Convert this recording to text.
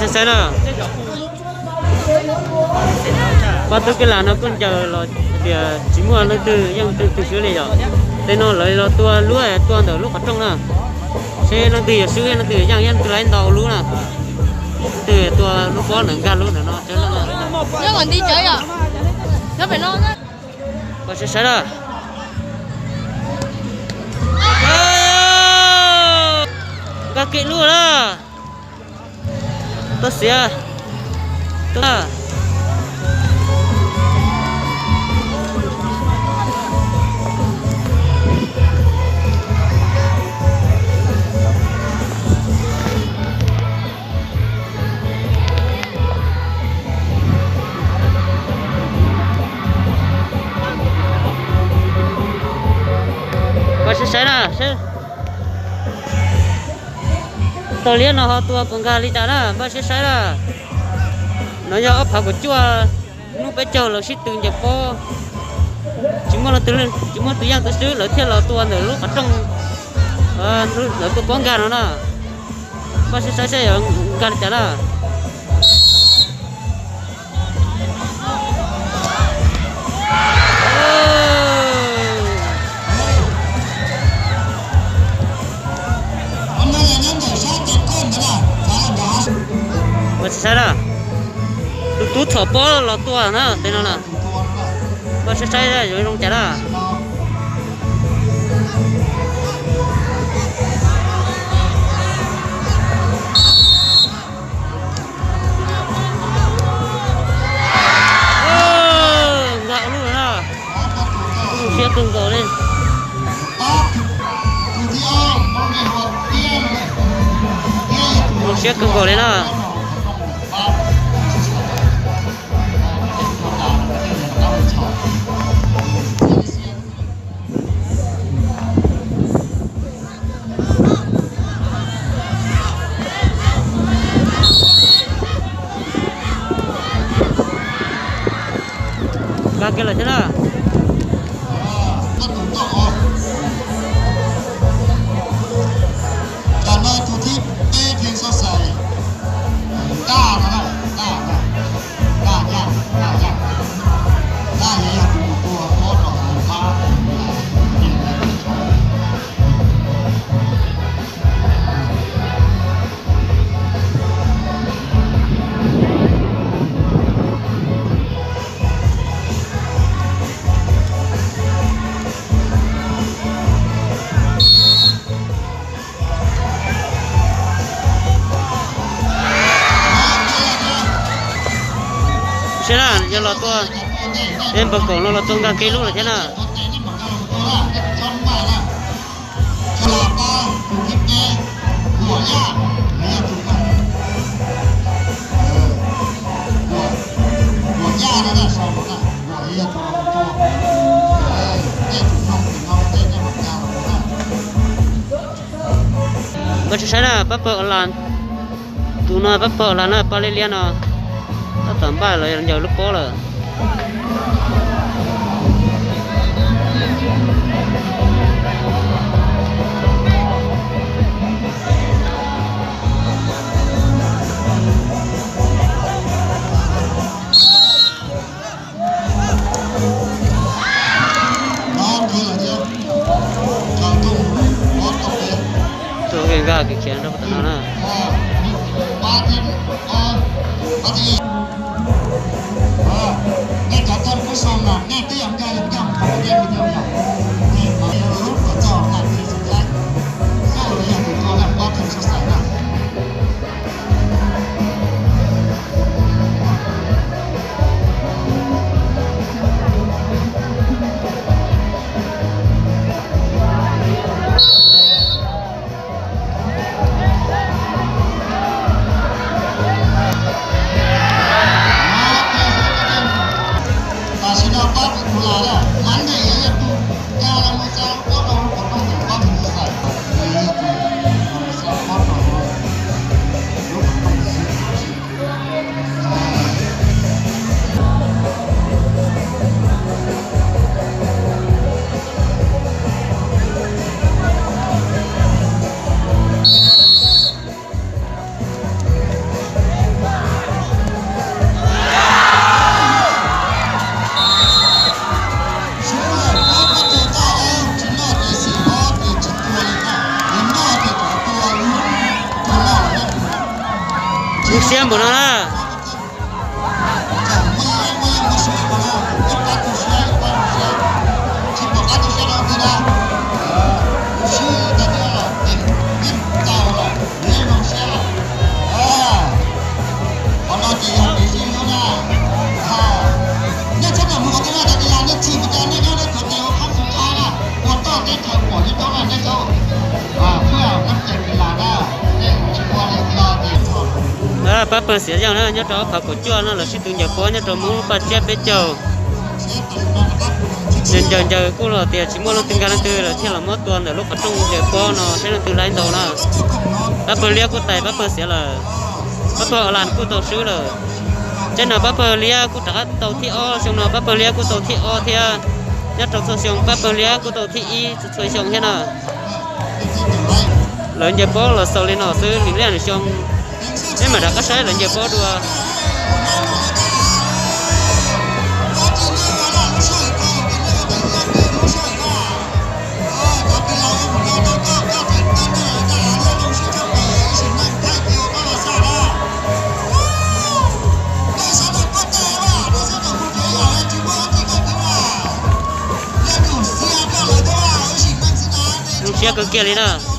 Saib na, pab tub kab las no kuj ncaws los tias tsis muaj leej twg yeej twg twg xwb li yom. Tej no lawv los tua lub tua ntawm lub qhov rooj na. Seb leej twg yuav swb leej twg yeej yeej twg laib ntau lub na. Twg tua lub pob ntawm nkag lub ntawm no. Pab saib saib na. Nkag kiag lub na. Tuaj xiav. Tuaj. Pab saib saib na. Tog liab no ho tua puas nkag li cas na, npaj siab saib na. No yog ob phav kaum cuaj, hnub peb caug lawv sib tw ncaws pob, tsis muaj leej twg, tsis muaj tus yeej twg xwb lawv thiaj los tua ntawm lub qhov rooj, lawv tua pob nkag no na. Npaj siab saib seb yuav nkag li cas na. Npaj siab saib na, tus tub txhom pob los tua na tej no na. Npaj siab saib yuav zoo cas na. Nkag ua luaj na. Zoo siab kawg nkaus li. Zoo siab kawg nkaus li na. Nkag kiag lawm thiab na. Tam no tus thib peb Pheej Soob Xais Daj no na, Daj, Daj Yaj, Daj Yaj, Daj Yaj yog tus mus tua pob rau hauv phab. Saib na, yog los tua, es npawg Kaum no los tua nkag kiag lub lawm thiab na. Npaj siab saib na, pab pawg Las, tus no pab pawg Las na, pab liab liab no, tab tom npaj los ncaws lub pob lawm. Tus nkag kiag khiav rau tom no na. Tam sim no pab tus Las na, Maiv Nees yog tus Siab npaum no na. Pab pawg Xiav Yeej na nyob rau ob phav kaum cuaj no lawv sib tw ncaws pob nyob rau Hmoob Paj Tsiab peb caug. Ncaws ncaws kuj los tias tsis muaj leej twg nkag leej twg lawm thiaj los muab tua ntawm lub qhov rooj ncaws pob no saib leej twg laib ntau na. Pab pawg Liab kuj tais pab pawg Xiav lawm. Pab pawg Las kuj tau swb lawm. Teb no pab pawg Liab kuj rov qab tau thib ob, xyoo no pab pawg Liab kuj tau thib ob thiab. Nyob rau txhua xyoo pab pawg Liab kuj tau thib ib txhua xyoo thiab na. Lawv ncaws pob los xaus li no xwb, nws liaj nws xyoo peb mam rov qab saib lawv ncaws pob dua. Zoo siab kawg kiag li na.